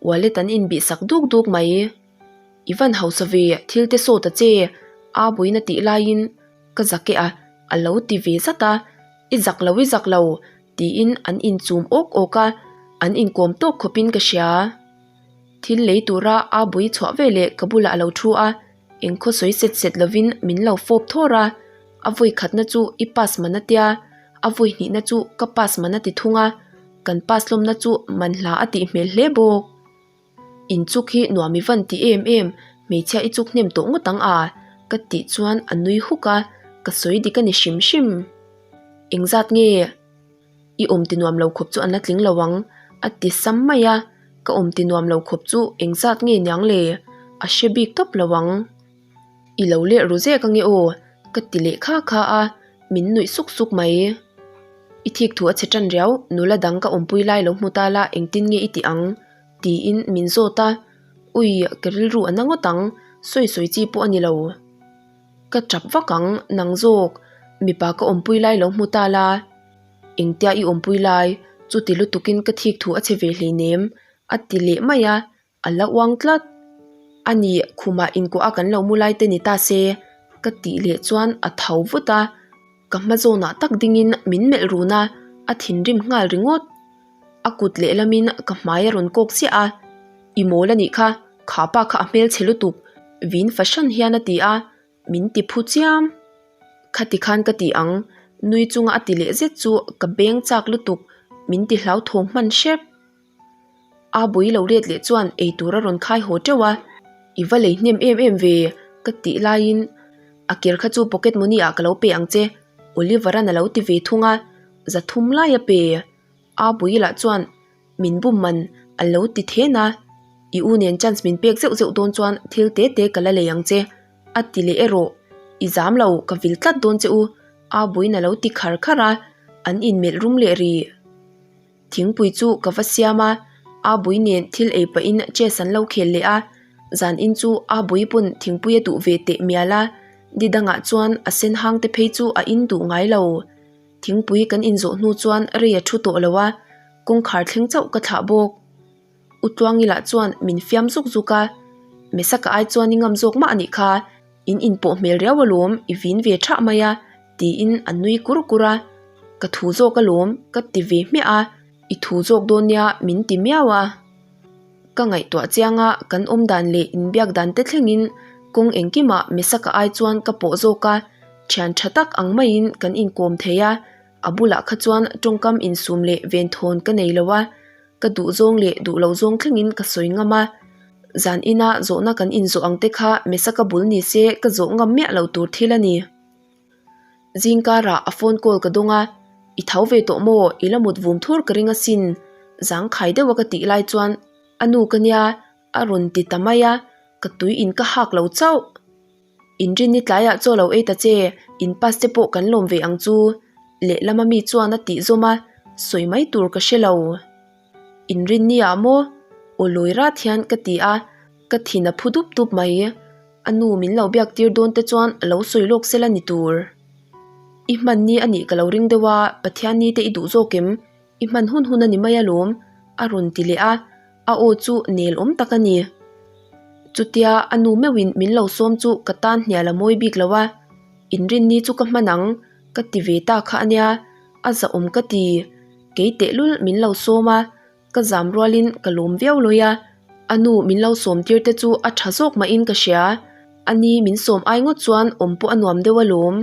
wallet an inbih sak duk duk mai. I van hausa ve thil te sawt a che a buiin a tih laiin ka zak e a a lo ti ve zat a, i zak lo i zak lo tiin an inchum awk awk a, an inkawm tawk khawpin ka hria. Thil lei tura a bui chhuah veleh ka bulah a lo thu a. Engkhaw sawi set set lovin min lo fawp thawr a, a vawi khatna chu i pass man a tia, a vawi hnihna chu ka pass man a ti thung a, kan pass lawmna chu man hla a tih hmel hle bawk. Inchuk hi nuam i van ti em em, hmeichhia i chuk hnem tawh ngawt ang a, ka tih chuan a nui huk a, ka sawi dik a ni hrim hrim. Engzat nge? I awm ti nuam lo khawp chu an la tling lo ang, a ti sam mai a, ka awm ti nuam lo khawp chu engzat nge niang le? A hre bik tawp lo ang. I lo leh ru zek ange aw, ka ti leh kha kha a, min nuih suk suk mai. I thik thu a chhe tan riau, nula dang ka awmpui lai lo hmu ta la engtin nge i tih ang? tiin min zawt a, ui ka rilru a na ngawt ang, sawi sawi chi pawh a ni lo. Ka tap vak ang, nang zawk, mipa ka awmpui lai lo hmu ta la, engtia i awmpui lai, chuti lutukin ka thik thu a chhe ve hleinem, a ti leh mai a, a la uang tlat. A ni, khumah inkuah a kan lo mu lai te ni ta se, ka tih leh chuan a tho vut a, ka hma zawnah tak dingin min melh run a, a thinrim nghal ringawt. A kut lehlamin ka hmai a rawn kawk chiah a, I mawl a nih kha, kha pa kha a hmelchhe lutuk, vin fahran hian a ti a, min ti phu chiam. Khati khan ka ti ang, nui chunga a ti leh zet chu ka beng chak lutuk, min ti hlauthawng hman hrep. A bui lo let leh chuan eitur a rawn khai haw teuh a, I va lei hnem em em ve, ka tih laiin a ker kha chu pocket money ah ka lo pe ang che, Oliver-a'n a lo ti ve thung a, za thum lai a pe. A bui lah chuan min bum man a lo ti then a, I u nen chance min pek zeuh zeuh dawn chuan thil te te ka la lei ang che, a ti leh erawh, I zam lo, ka vil tlat dawn che u, A buiin a lo ti khar khar a, an inmelh rum leh rih. Thingpui chu ka va siam a, A bui nen thil ei pahin chess an lo khel leh a, zan in chu A bui pawn thingpui a duh ve teh mial a, ni dangah chuan a sen hang te phei chu a in duh ngai lo. Thingpui kan inzawh hnu chuan rei a thu tawh lo a, kawngkhar thleng chauh ka thlah bawk. U Tluangi lah chuan min fiam zuk zuk a, Mesaka ai chuan i ngam zawk mah a nih kha, in inpawh hmel riau alawm, i vin ve thah mai a, tiin a nui kur kur a. Ka thu zawk alawm, ka ti ve hmiah a, i thu zawk dawn nia min ti miau a. Ka ngaihtuah chiang a, kan awm dan leh inbiak dan te thlengin kawng engkimah Mesaka ai chuan ka pawh zawk a, thian tha tak ang maiin kan inkawm thei a, a bulah kha chuan tawngkam insum leh venthawn ka nei lo a, ka duh zawng leh duh lo zawng thlengin ka sawi ngam a, zan ina zawhna kan inzawh ang te kha Mesaka bul ni se ka zawh ngam miah lo tur thil a ni. Zingkarah a phone call ka dawng a, I tho ve tawh maw? I la mut vum thur ka ring asin, zangkhai deuha ka tih lai chuan a nu ka nia a rawn ti ta mai a, ka tui in ka hak lo chauh. Inrinni tlaiah chaw lo ei ta che, in pass te pawh kan lawm ve ang chu, lehlama mi chuan a tih zawm a, sawi mai tur ka hre lo. Inrinni ah maw? Aw lawi rat hian ka ti a, ka thin a phu dup dup mai. A nu min lo biak tir dawn te chuan a lo sawi lawk sela ni tur. I hman ni a nih ka lo ring deuh a, Pathian ni te i duh zawk em? I hman hun hun a ni mai alawm, a rawn ti leh a, a aw chu nel awm tak a ni. Chutia a nu meuhin min lo sawm chu ka tan hnial a mawi bik lo a, Inrinni chu ka hman ang, ka ti ve ta kha a nia, a zahawm ka ti. Kei tehlul min lo sawm a, ka zam rualin ka lawm viau lawi a, a nu min lo sawm tir te chu a tha zawk mahin ka hria, a ni min sawm ai ngawt chuan awm pawh a nuam deuh alawm.